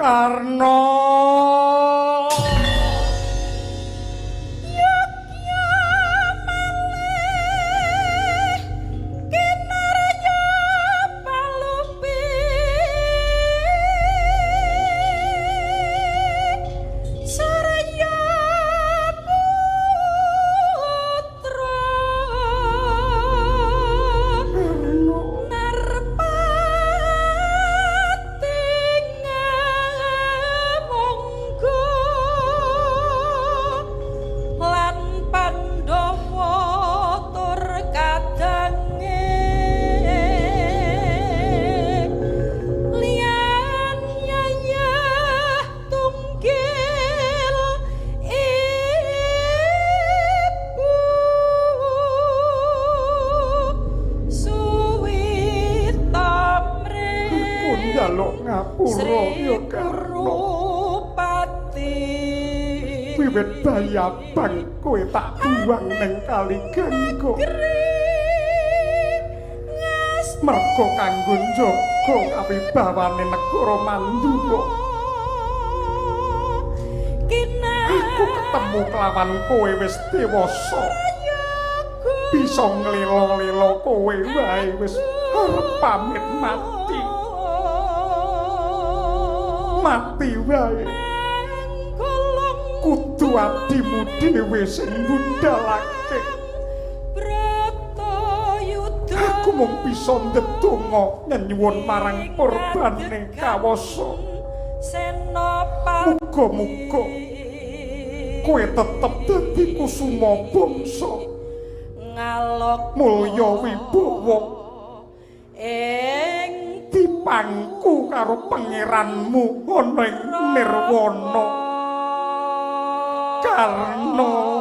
Karna. Yogya malih kinarya palupi Surya putra Narpati ngamonggo lan Pandhawa tur kadange liyan yayah tunggil ibu Suwitamre Aku njaluk ngapura ya Karna. Kurupati. Wiwit bayi abang kowe tak buang ning kali Gangga. Merga kanggo njaga kawibawane negara Mandura. Aku ketemu kelawan kowe wis dewasa. Bisa nglelo-lelo kowe wae wis arep pamit mati. Mati wae. Kudu adimu dhewe sing budalake. Aku mung bisa ndedonga nyenyuwun marang purbane kawasa. Muga-muga kowe tetep dadi kusuma bangsa mulya wibawa ing dipangku karo pangeranmu ana ing nirwana. Karna.